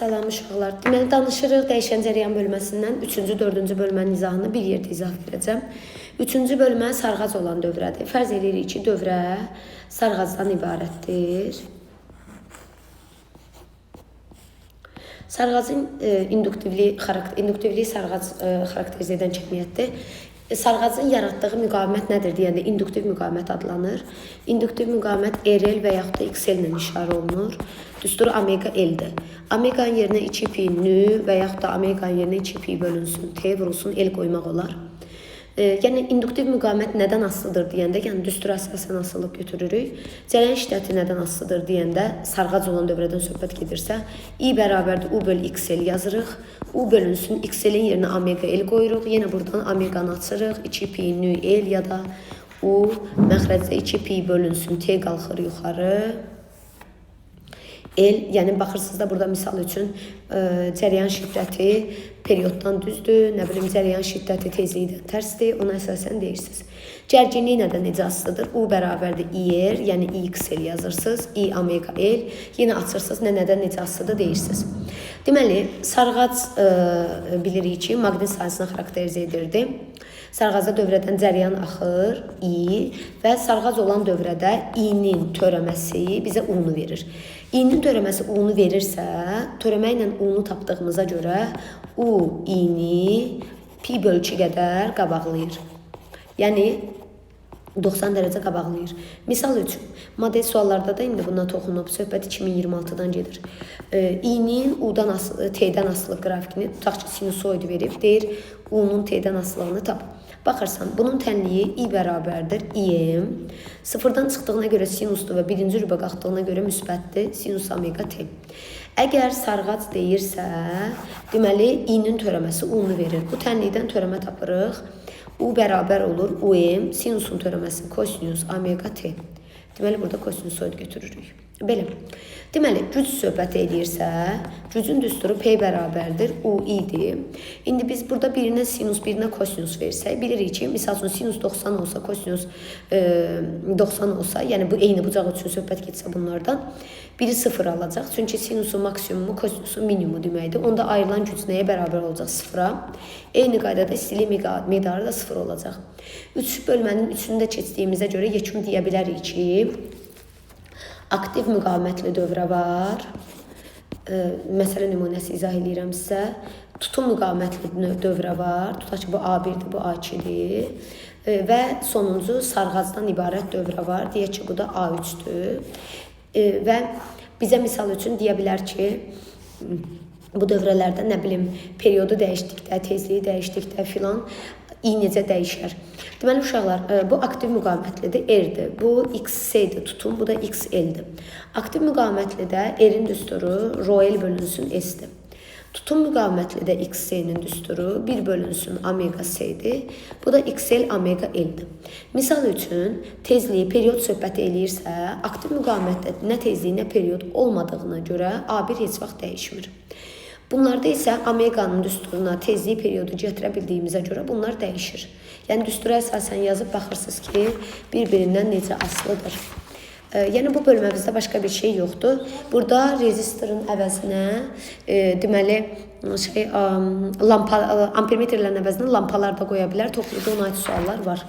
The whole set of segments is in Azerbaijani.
Salam uşaqlar. Deməli danışırıq dəyişən cərəyan bölməsindən 3-cü, 4-cü bölmənin izahını bir yerdə izah verəcəm. 3-cü bölmə sarğac olan dövrədir. Fərz edirik ki, dövrə sarğacdan ibarətdir. Sarğacın induktivliyi sarğac xarakterizə edən kəmiyyətdir. Sarğacın yaratdığı müqavimət nədir deyəndə induktiv müqavimət adlanır. İnduktiv müqavimət RL və yaxud da XL ilə işarə olunur. Düsturu omega L-dir. Omeganın yerinə 2 pi nü və yaxud da omeganın yerinə 2 pi bölünsün T vurulsun L qoymaq olar. Yəni induktiv müqavimət nədən asılıdır deyəndə, yəni düstura əsasən asılılıq götürürük. Cərəyan şiddəti nədən asılıdır deyəndə, sarğac olan dövrədən söhbət gedirsə, I bərabərdir U bölü XL yazırıq. U bölünsün XL-in yerinə omega L qoyuruq. Yenə buradan omeganı açırıq. 2 pi nü L ya da U məxrəcdə 2 pi bölünsün T qalxır yuxarı. L, yəni baxırsınız da burada misal üçün cərəyan şiddəti perioddan düzdür, nə bilim cərəyan şiddəti tezlikdən tərsdir, ona əsasən deyirsiniz. Gərginlik nədən necə asılıdır? U bərabərdir IR, yəni IXL yazırsınız, I omega L, yenə açırsınız, nə nədən necə asılıdır deyirsiniz. Deməli, sarğac bilirik ki, maqnit sahəsini xarakterizə edirdi. Sarğaca dövrədən cərəyan axır, I və sarğac olan dövrədə I-nin törəməsi bizə U-nu verir. I-nin törəməsi U-nu verirsə, törəmə ilə U-nu tapdığımıza görə U I-ni pi bölü 2 qədər qabaqlayır. Yəni 90 dərəcə qabaqlayır. Misal üçün, model suallarda da indi buna toxunub, söhbət 2026-dan gedir. I-nin U-dan asılı, T-dən asılı qrafikini tutaq ki, sinusoid verib, deyir U-nun T-dən asılılığını tap. Baxırsan, bunun tənliyi I bərabərdir IM. Sıfırdan çıxdığına görə sinusdur və birinci rübə qalxdığına görə müsbətdir. Sinus omega T. Əgər sarğac deyirsə, deməli I-nin törəməsi U-nu verir. Bu tənlikdən törəmə tapırıq. U bərabər olur UM, sinusun törəməsi kosinus omega T. Deməli, burada kosinusoid götürürük. Belə. Deməli, güc söhbəti eləyirsə, gücün düsturu P bərabərdir UI-dir. İndi biz burada birinə sinus, birinə kosinus versək, bilirik ki, misal üçün sinus 90 olsa, kosinus 90 olsa, yəni bu eyni bucaq üçün söhbət getsə bunlardan, biri 0 alacaq. Çünki sinusun maksimumu, kosinusun minimumu deməkdir. Onda ayrılan güc nəyə bərabər olacaq? 0-a. Eyni qaydada istilik miqdarı da 0 olacaq. 3 bölmənin üçünü də keçdiyimizə görə yekun deyə bilərik ki, aktiv müqavimətli dövrə var. Məsələ nümunəsi izah eləyirəm sizə. Tutum müqavimətli dövrə var. Tutaq ki, bu A1-dir, bu A2-dir. Və sonuncu sarğacdan ibarət dövrə var. Deyək ki, bu da A3-dür. Və bizə misal üçün deyə bilər ki, bu dövrələrdə nə bilim periodu dəyişdikdə, tezliyi dəyişdikdə filan I necə dəyişər? Deməli uşaqlar, bu aktiv müqavimətlidir, R-dir. Bu XC-dir, tutum, bu da XL-dir. Aktiv müqavimətlidə R-in düsturu ρ-L bölünsün S-dir. Tutum müqavimətlidə XC-nin düsturu 1 bölünsün omega C-dir. Bu da XL omega L-dir. Misal üçün, tezliyi, period söhbəti eləyirsə, aktiv müqavimətdə nə tezlik, nə period olmadığına görə A1 heç vaxt dəyişmir. Bunlarda isə omeganın düsturuna tezliyi, periodu gətirə bildiyimizə görə bunlar dəyişir. Yəni düstura əsasən yazıb baxırsınız ki, bir-birindən necə asılıdır. Yəni bu bölməmizdə başqa bir şey yoxdur. Burada rezistorun əvəzinə deməli lampa, ampermetrlərin əvəzinə lampalar da qoya bilər. Toxluda ona aid suallar var.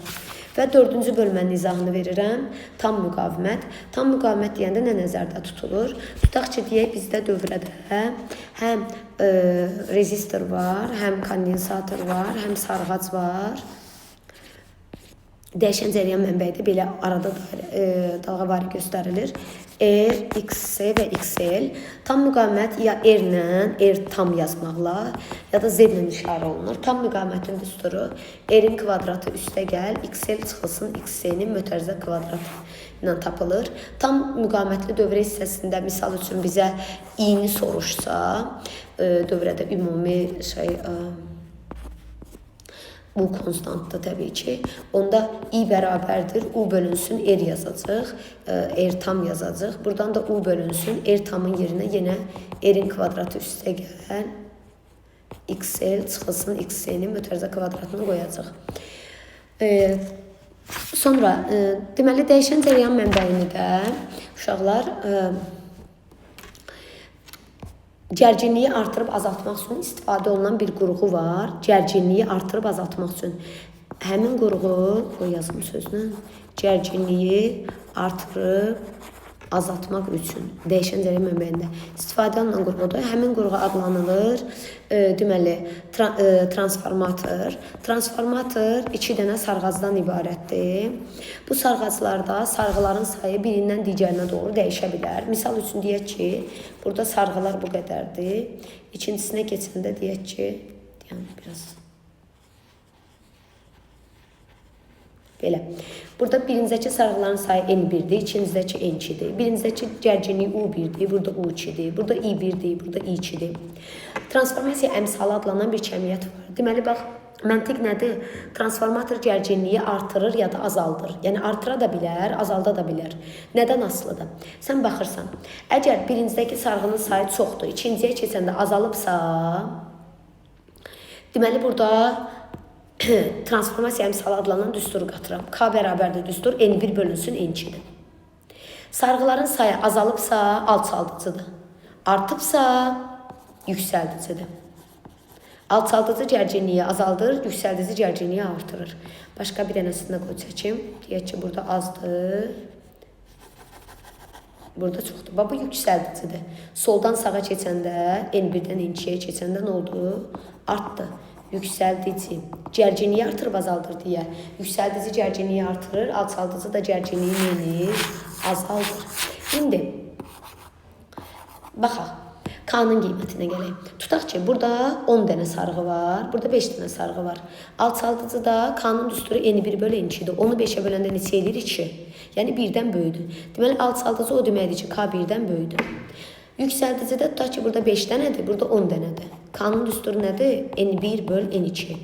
Və dördüncü bölmənin izahını verirəm. Tam müqavimət. Tam müqavimət deyəndə nə nəzərdə tutulur? Tutaq ki, deyək bizdə dövrədə həm rezistor var, həm kondensator var, həm sarğac var. Dəyişən cərəyan mənbəyi də belə arada dalğavari göstərilir. R, XC və XL. Tam müqavimət ya R ilə, R tam yazmaqla, ya da Z ilə işarə olunur. Tam müqavimətin düsturu R-in kvadratı üstə gəl, XL çıxılsın XC-nin mötərizə kvadratı ilə tapılır. Tam müqavimətli dövrə hissəsində misal üçün bizə I-ni soruşsa, dövrədə ümumi şey U konstantdır təbii ki. Onda I bərabərdir U bölünsün R yazacaq. R tam yazacaq. Buradan da U bölünsün R tamın yerinə yenə R-in kvadratı üstə gəl. XL çıxılsın XC-nin mötərizə kvadratını qoyacaq. Sonra deməli dəyişən cərəyan mənbəyini də uşaqlar Gərginliyi artırıb azaltmaq üçün istifadə olunan bir qurğu var. Gərginliyi artırıb azaltmaq üçün. Həmin qurğu, o yazım sözünü, gərginliyi artırıb azaltmaq üçün dəyişən cəryan mənbəyində istifadə olunan qurğudur. Həmin qurğu adlanılır, deməli, transformator. Transformator 2 dənə sarğacdan ibarətdir. Bu sarğaclarda sarğıların sayı birindən digərinə doğru dəyişə bilər. Misal üçün deyək ki, burada sarğılar bu qədərdir. İkincisinə keçəndə deyək ki, yəni biraz belə. Burada birincidəki sarğıların sayı N1-dir, ikincidəki N2-dir. Birincidəki gərginlik U1-dir, burada U2-dir, burada I1-dir, burada I2-dir. Transformasiya əmsalı adlanan bir kəmiyyət var. Deməli, bax, məntiq nədir? Transformator gərginliyi artırır ya da azaldır. Yəni, artıra da bilər, azalda da bilər. Nədən asılıdır? Sən baxırsan, əgər birincidəki sarğının sayı çoxdur, ikinciyə keçəndə azalıbsa, deməli, burada transformasiya əmsalı adlanan düsturu qatıram. K bərabərdir düstur, N1 bölünsün N2-dir. Sarğıların sayı azalıbsa alçaldıcıdır. Artıbsa yüksəldicidir. Alçaldıcı gərginliyi azaldır, yüksəldici gərginliyi artırır. Başqa bir dənəsini də qoy çəkim. Deyək ki, burada azdır. Burada çoxdur. Bax, bu yüksəldicidir. Soldan sağa keçəndə, N1-dən N2-yə keçəndə nə oldu? Artdı. Yüksəldici. Gərginliyi artırıb azaldır deyə. Yüksəldici gərginliyi artırır, alçaldıcı da gərginliyi neyini? Azaldır. İndi baxaq. K-nın qiymətinə gələk. Tutaq ki, burada 10 dənə sarğı var, burada 5 dənə sarğı var. Alçaldıcı da K-nın düsturu N1 bölü N2-dir. Onu 5-ə böləndə neçə eləyir? 2. Yəni 1-dən böyüdür. Deməli, alçaldıcı o deməkdir ki, K 1-dən böyüdür. Yüksəldicidə tutaq ki, burada 5 dənədir, burada 10 dənədir. K-nın düsturu nədir? N1 böl N2.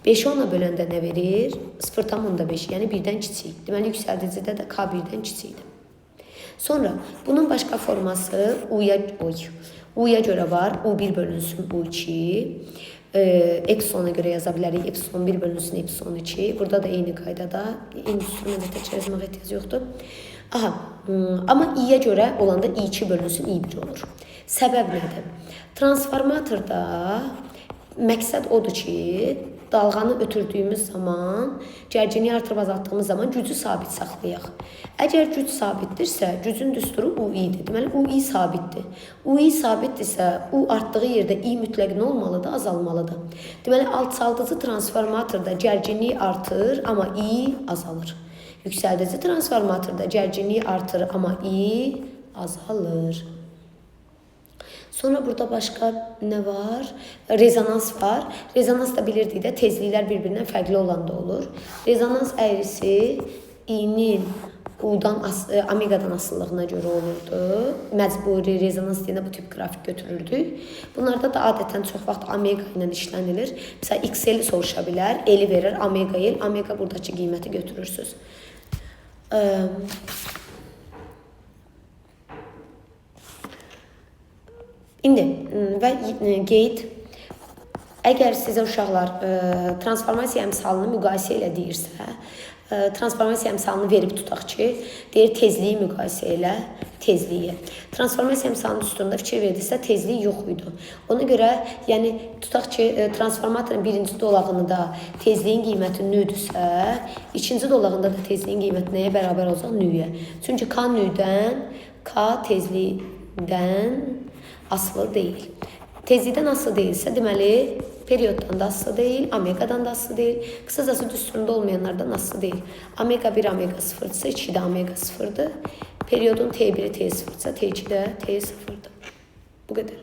5-i 10-a böləndə nə verir? 0,5, yəni 1-dən kiçik. Deməli, yüksəldicidə də K 1-dən kiçikdir. Sonra bunun başqa forması U-ya görə var. U1 bölünsün U2. Epsilona görə yaza bilərik. Epsilon 1 bölünsün epsilon 2. Burada da eyni qaydada. Eyni düsturu məncə təkrar yazmağa ehtiyac yoxdur. Aha, amma i-yə görə olanda i2 bölünsün i1 olur. Səbəb nədir? Transformatorda məqsəd odur ki, dalğanı ötürdüyümüz zaman, gərginliyi artırıb azaltdığımız zaman gücü sabit saxlayaq. Əgər güc sabitdirsə, gücün düsturu UI-dir. Deməli, UI sabitdir. UI sabitdirsə, U artdığı yerdə I mütləq nə olmalıdır? Azalmalıdır. Deməli, alçaldıcı transformatorda gərginlik artır, amma I azalır. Yüksəldici transformatorda gərginlik artır, amma I azalır. Sonra burada başqa nə var? Rezonans var. Rezonans da bilirdik də, tezliklər bir-birindən fərqli olanda olur. Rezonans əyrisi I-nin U-dan, omeqadan asılılığına görə olurdu. Məcburi rezonans deyəndə bu tip qrafik götürürdük. Bunlarda da adətən çox vaxt omega ilə işlənilir. Məsələn, XL-i soruşa bilər, L-i verir, omega L. Omega buradakı qiyməti götürürsünüz. İndi və qeyd, əgər sizə uşaqlar transformasiya əmsalını müqayisə elə deyirsə, transformasiya əmsalını verib tutaq ki, deyir tezliyi müqayisə elə, tezliyi. Transformasiya əmsalının üstündə fikir verdiksə, tezlik yox idi. Ona görə, yəni tutaq ki, transformatorun birinci dolağında tezliyin qiyməti nüdürsə, ikinci dolağında da tezliyin qiyməti nəyə bərabər olacaq? Nüyə. Çünki K nüdən, K tezlikdən asılı deyil. Tezlikdən asılı deyilsə, deməli, perioddan da asılı deyil, omeqadan da asılı deyil. Qısacası, düsturunda olmayanlardan asılı deyil. Omega 1, omega 0-dırsa, 2 də omega 0-dır. Periodun T1-i T0-dırsa, T2 də T0-dır. Bu qədər.